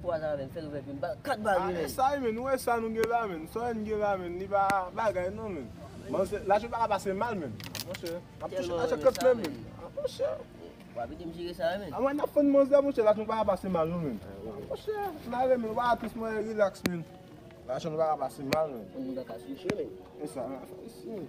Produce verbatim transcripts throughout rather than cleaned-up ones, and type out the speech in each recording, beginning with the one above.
Twa zan avè m, fè l ouvè pye m, ba, kat bal li, men. Ah, e sa wi, men, nou wè sa nou gen la, men. Sa nou gen la, men, li pa bagay non, men. Manzè, lajan pa ka pase mal, men. Monchè, ap touche lajan kanmenm, men. Ah, monchè. W ap ede m jere sa, men. A mwen, n ap fann manzè, monchè, lajan pa ka pase mal, non, men. Ah, monchè, n a renmen, w pa tris, mwen, relax, men. Lajan nou pa ka pase mal, men. Moun pa ka swiche, men. E sa, n a fè isi, men.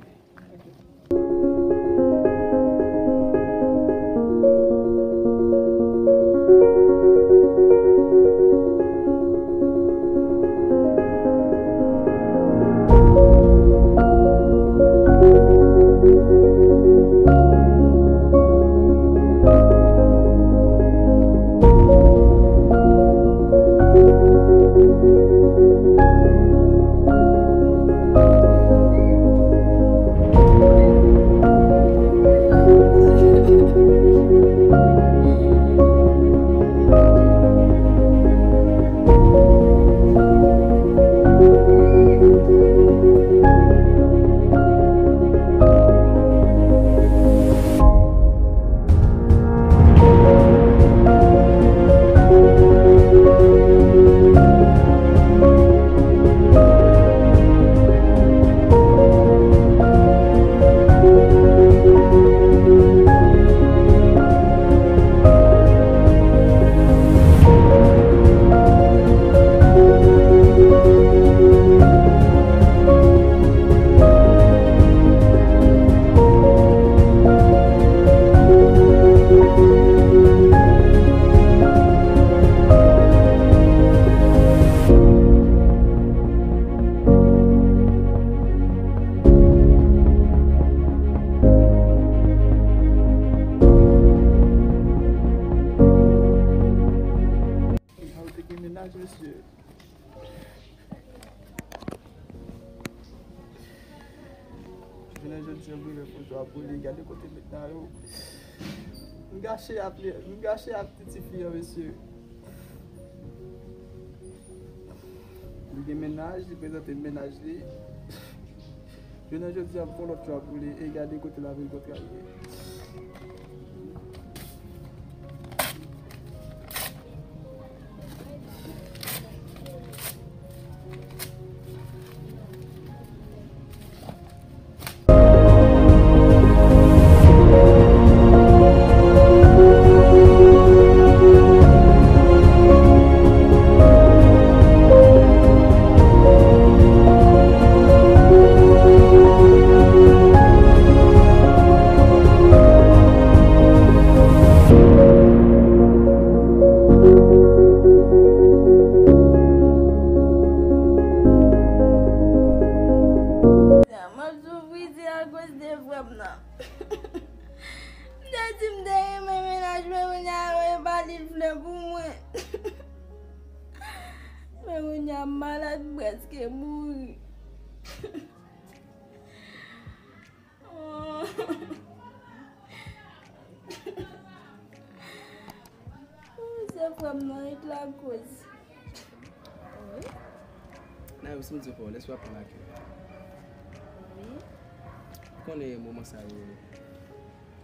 Ou te gen mennaj, mesye. Jounen jodi a, brile, foto a brile, gade kote m met nan yo. M gache ak li, m gache ak ti, ti fi an, mesye. Li gen mennaj, li prezante m mennaj li. Jounen jodi a, m fè yon lòt chwa pou li, e gade kote lavi l kontrarye. M ap soufri, se akoz de frè m nan. M te di m te renmen mennaj mwen, kounye a e pa li l flè pou mwen. Men kounye a m malad, m prèske mouri. Oh. Se frè m nan ki lakoz. Wi. Nan yo, si m di w pa w, lè sou ap pran lakè. Wi. Ou konnen moman sa yo,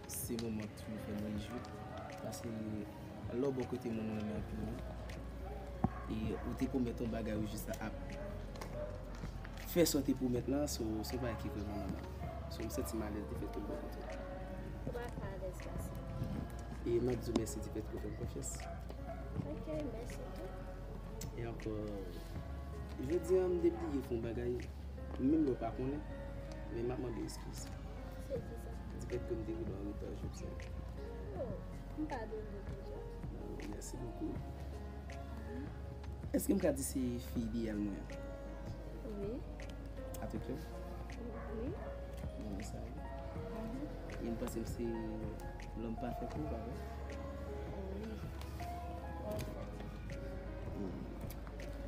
se moman k toujou fè m rejwi. Paske lè w bò kote moun ou renmen anpil, e ou te pwomèt yon bagay ou jis ap fè sa w te pwomèt lan, so, se yon bagay ki vrèman nòmal. So, m santi m alèz defèt ke m bò kote w. Ou pa ka alèz pase. E m ap di w mèsi defèt ke w fè m konfyans. Ok, mèsi tou. E ankò, jodi a, m te bliye fè yon bagay, menm lè w pa konnen, men m ap mande w eskiz. Se ki sa? Defèt ke m te rive an reta jodi a. Oh, m padone w deja. Oh, mèsi bokou. Èske m ka di se fi ideyal mwen an? Wi. Avèk yo? Wi. Bon, sa wi. Mhm. E m panse m se lòm pafè pou ou, pa vre? Wi. Hmm.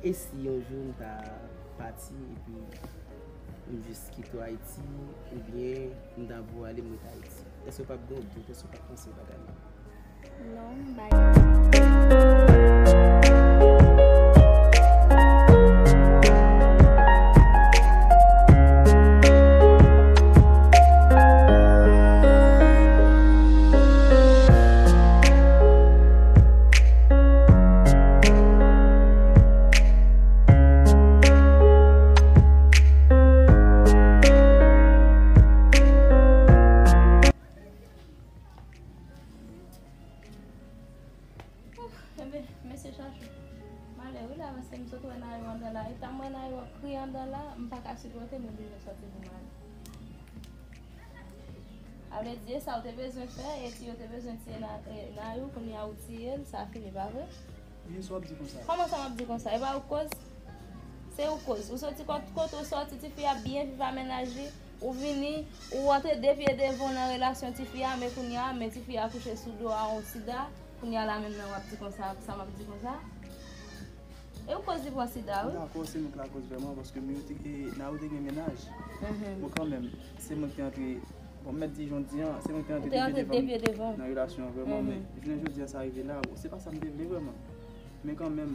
E si yon jou m ta pati epi m jis kite w Ayiti, oubyen m ta voye w ale, m rete Ayiti, èske w p ap gen yon dout, èske w p ap panse bagay la? Non, m bay. Sa vle di, e sa ou te bezwen fè, e ti yo te bezwen tiye Nayou, kounye a ou tiye l, sa fini, pa vre? Men sa w ap di konsa? Kòman sa m ap di konsa? E pa ou k koz? Se ou k koz. Ou soti kote ou soti, tifi a byen viv ak mennaj li, ou vini, ou antre de pye devan w nan relasyon tifi a, men kounye a, men tifi a kouche sou do a, on sida, kounye a la menm nan w ap di konsa, sa m ap di konsa? E ou k koz li pran sida, wi. M dakò, se mwen k lakòz vrèman, paske Nayou te gen mennaj. Bon, kanmenm, se mwen ki te antre, bon, m mèt di jan w di an, se mwen ki te antre de pye devan nan relasyon an vrèman, men jounen jodi a sa rive la, bon, se pa sa m te vle vrèman. Men kanmenm,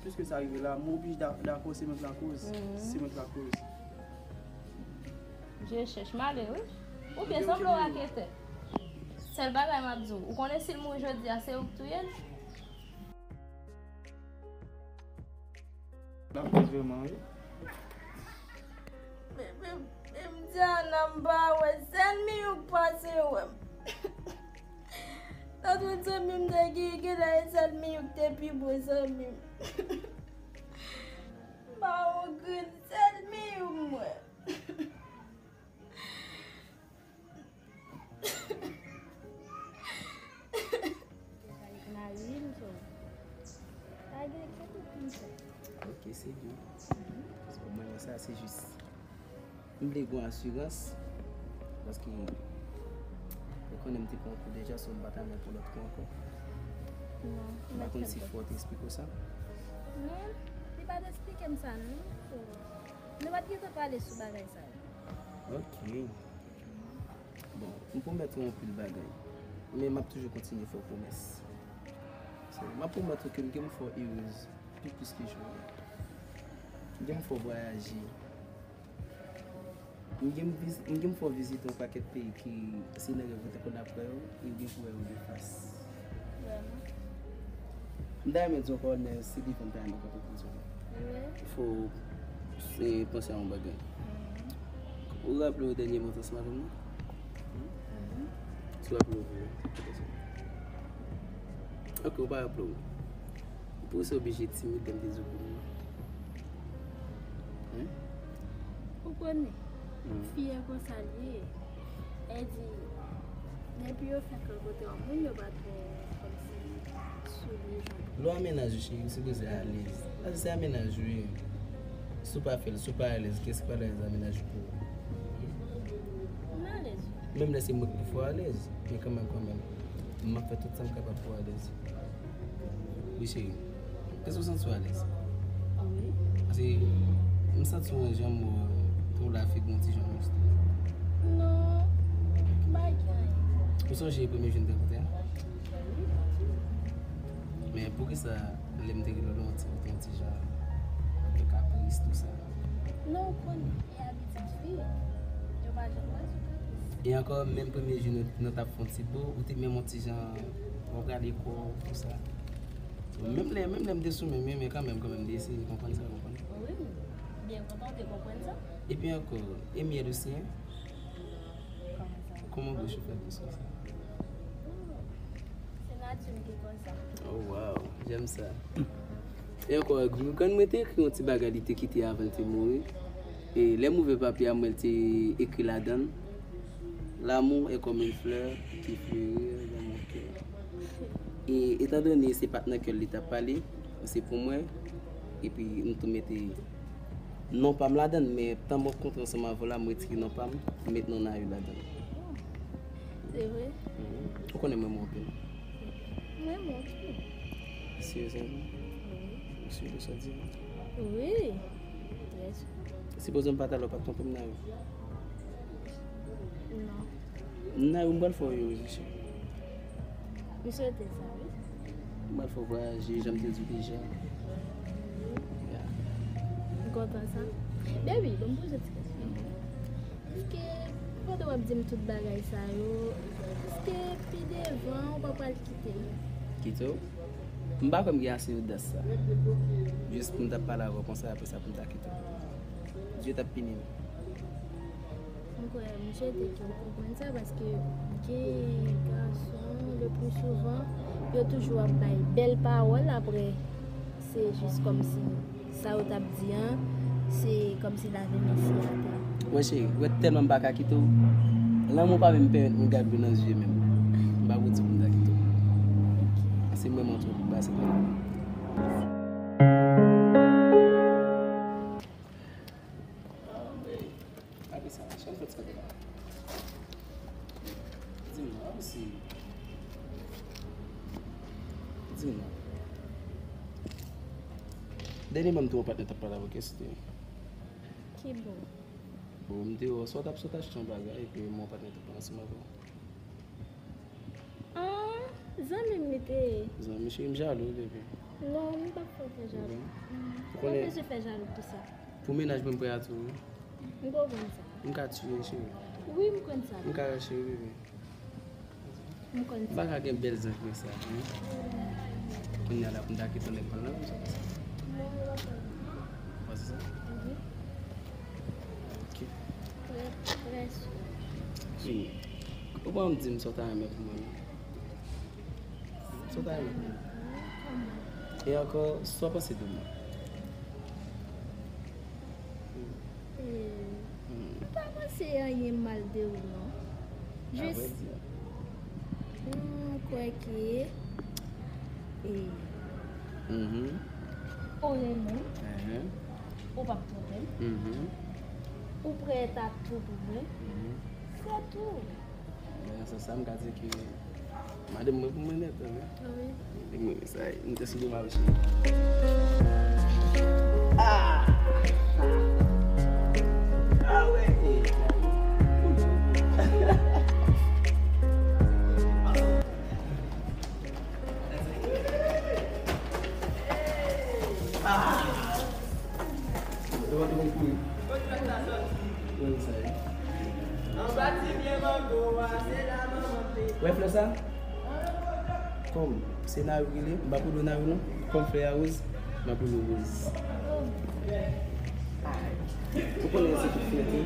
piske sa rive la, mwen oblije dakò, se mwen k lakòz. Se mwen k lakòz. Je chèch male, wi. Ou byen sanble yon raketè. Sèl bagay m ap di w, ou konnen si l mouri jodi a, se ou k touye l? L ap koz vrèman, wi. Men, men, men m di Ana m pa wè, sèl Miyou k pase wè m. Nan tout zanmi m te gen, genlè e sèl Miyou k te pi bon zanmi m. M pa wè yon grenn, sèl Miyou m wè. Ok, se byen. Pou mwen, sa se jis. M vle gen asirans. Paske ou konnen m te pran kou deja, so m pa ta renmen pran lòt kou ankò. M pa konn si fò w te eksplike w sa. Non, li pa t eksplike m sa, non. Nou pa t gentan pale sou bagay sa yo. Ok. Bon, m pwomèt ou anpil bagay. Men m ap toujou kontinye fè w pwomès. So, m ap pwomèt ou ke m gen pou fè w erez pi plis ke jodi a. M gen pou fè w vwayaje. M gen pou viz-, m gen pou fè w vizite yon pakèt peyi ke se nan rèv ou te konn ap wè yo, e w gen pou wè yo de fas. Vrèman. M ta renmen di w ankò, men se devan m ta renmen konte pou di w. Wi. Fò w panse a yon bagay. Ou raple w dènye motans madanm nan? Si w raple w vre. Ok, ou pa raple w. Pou sa w oblije timid lè m te di w pou mwen. Hein? Ou konnen, fi a konsa l ye. Sa vle di, depi yo fèk rankontre yon moun, yo pa twò kòmsi sou li jan. Lè w a mennaj ou, cheri, ou sipoze alèz. Paske se a mennaj ou ye. Si w pa fè l, si w pa alèz, kiyès ki pral alèz a mennaj ou pou ou? M alèz wi. Menm lè se mwen ki pou fè w alèz, men kanmenm, kanmenm, m ap fè tout sa m kapab pou w alèz. Wi, cheri. Èske w santi w alèz? Wi. Paske m santi w yon jan mò, tou la figi w yon ti jan mouste. Non, m pa gen anyen. Ou sonje premye jou n te rankontre a? Wi, byen si. Men poukisa lè m te rele w la, w te yon ti jan gen kapris, tou sa? Non, ou konnen, e abitid fi, yo pa janm wè sou kapris. E ankò, menm premye jou nou, nou t ap fè yon ti bo, ou te menm yon ti jan, w ap gade kò w, tou sa. Menm lè, menm lè m te sou menm, men kanmenm, kanmenm, m te eseye konprann sa, konprann. Wi, m byen kontan w te konprann sa. Epi ankò, e myèl osi, en? Kòman sa? Kòman bouch ou fè dous konsa? Oh, se nati m ki konsa. Oh, wow, j'aime ça. E ankò, grann mwen te ekri yon ti bagay li te kite avan l te mouri. E lè m ouvè papye a, m wè l te ekri ladan l: L'amour est comme une fleur qui fleurit dans mon cœur. E etandone se pa t nan kè l li t ap pale, se pou mwen, epi m tou mete non pa m ladan l, men tan m rankontre ansanm avè w la, m retire non pa m, m met non Nayou ladan l. Se vre? Ou konnen m renmen w anpil. M renmen w tou. Siryezman? Wi. Ou si de sa w di a? Wi. Trè si. Sipoze m pa t alò, w p ap twonpe m, Nayou? Non. Nayou, m pral fè w ere, mesye. M swete sa, wi. M pral fè w vwayaje, jan m te di w deja. Yeah. M kontan sa. Baby, ban m poze w ti kesyon. Èske pandan w ap di m tout bagay sa yo, èske pi devan ou pa pral kite m? Kite w? M pa kwè m gen ase odas sa. Jis pou m ta pale avè w konsa, apre sa pou m ta kite w. Dye t ap pini m. M kwè, m swete ke w konprann sa, paske gen gason, le pli souvan, yo toujou ap bay bèl pawòl, apre, se jis kòmsi sa yo t ap di an, se kòmsi lave mesye atè. Wè cheri, wè tèlman m pa ka kite w, Lanmou pa menm pèmèt moun gade dlo nan zye menm. M pa pou di pou m ta kite w. Se mwen mwen twòp, ba se mwen. Apre sa, sa m fè ti kanpe la. Di m non, si. Di m non. Dènyèman m te wè yon patnè t ap pale avè w, kiyès li te ye? Ki bò? Bon, m te wè w, sa w t ap sot achte yon bagay, epi m wè yon patnè t ap pale ansanm avè w. Ah, zanmi m li te ye. Zanmi, cheri, m jalou, bebe. Non, m p ap fè w fè jalou. Ou konnen, ou pa bezwen fè jalou pou sa. Pou mennaj mwen, m prè a tou, wi. M konprann sa. M ka tiye, cheri. Wi, m konn sa. M ka rache, wi, bebe. M konn sa. M pa ka gen bèl zanj konsa, wi. Kounye a la, pou m ta kite yon nèg pran nan, konsa, konsa. Non, m pa fè. Ou panse sa? Wi. Ok. Trè, trè sou. Wi. Ou pa di m sa w ta renmen pou mwen, non. Sa w ta renmen pou mwen. E ankò, sa w panse de mwen? Hmm. M pa panse anyen mal de ou, non. Jis, hmm, m kwè ke, e, ou renmen m. Ou p ap twonpe m. Ou prèt a tou pou mwen. Se tou. Men nan sans sa, m ka di ke madanm mwen pou mwen nèt, wi. Wi. Li mwen sa, m te sou de mache. Ah! Ah wi. Ah! Wè flè sa? Kòm se Nayou ki rele, m pa pou do Nayou non. Kòm flè a woz, m pa pou do woz. Ou konnen se tout flète,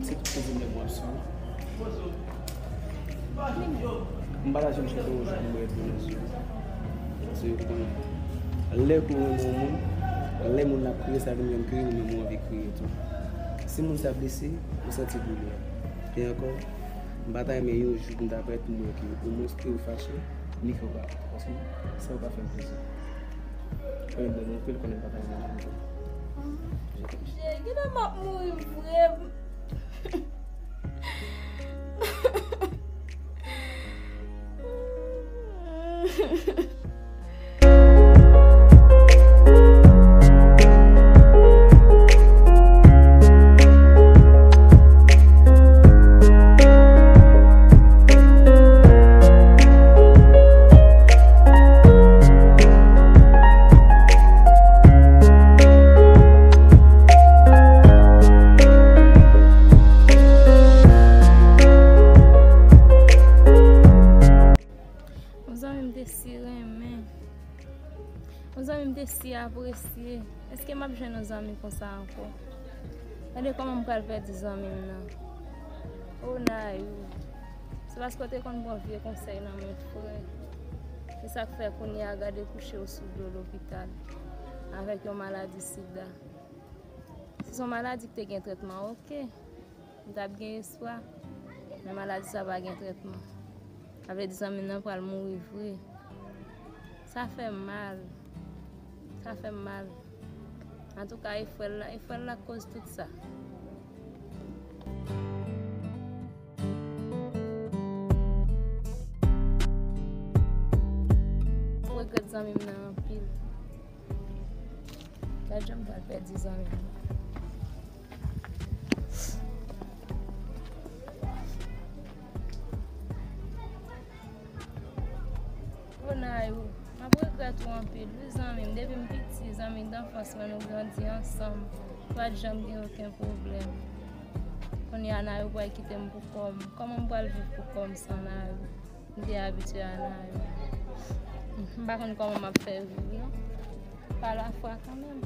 se tout koze m lè m ap sou. M pa ta janm chèche yon jou pou m ret pou nan sou. Paske ou konnen, lè ke ou renmen yon moun, lè moun nan ap kriye, sa vin menm kriye, ou menm ou anvi kriye tou. Si moun sa blese, ou santi doulè. E ankò, m pa ta renmen yon jou pou m ta parèt pou m wè ke omwens ke ou fache, ni ke ou pa, paske sa yo pa fè m plezi. Konnen m anpil, konnen m pa ta renmen anpil. Jezi, genlè m ap mouri vre. Yon zanmi m te si renmen. Yon zanmi m te si apresye. Èske m ap jwenn yon zanmi konsa ankò? Gade kòman m pral pèdi zanmi m nan. O Nayou, se paske w te konn pran vye konsèy nan men frè. Se sa k fè kounye a gade kouche w sou do lopital avèk yon maladi sida. Si se yon maladi ki te gen trètman, oke. M t ap gen espwa, men maladi sa pa gen trètman. Sa vle di zanmi m nan pral mouri vre. Sa fè m mal. Sa fè m mal. Antouka, e frè l la, e frè l la k koz tout sa. M regrèt zanmi m nan anpil. Pa t janm pral pèdi zanmi m. O Nayou, m ap regrèt ou anpil, wi zanmi m. Depi m piti, zanmi danfans mwen, nou grandi ansanm. Pa t janm gen okenn pwoblèm. Kounye a, Nayou pral kite m pou kò m. Kòman m pral viv pou kò m san Nayou? M te abitye a Nayou. M pa konn kòman m ap fè viv, non. Pa lafwa kanmenm.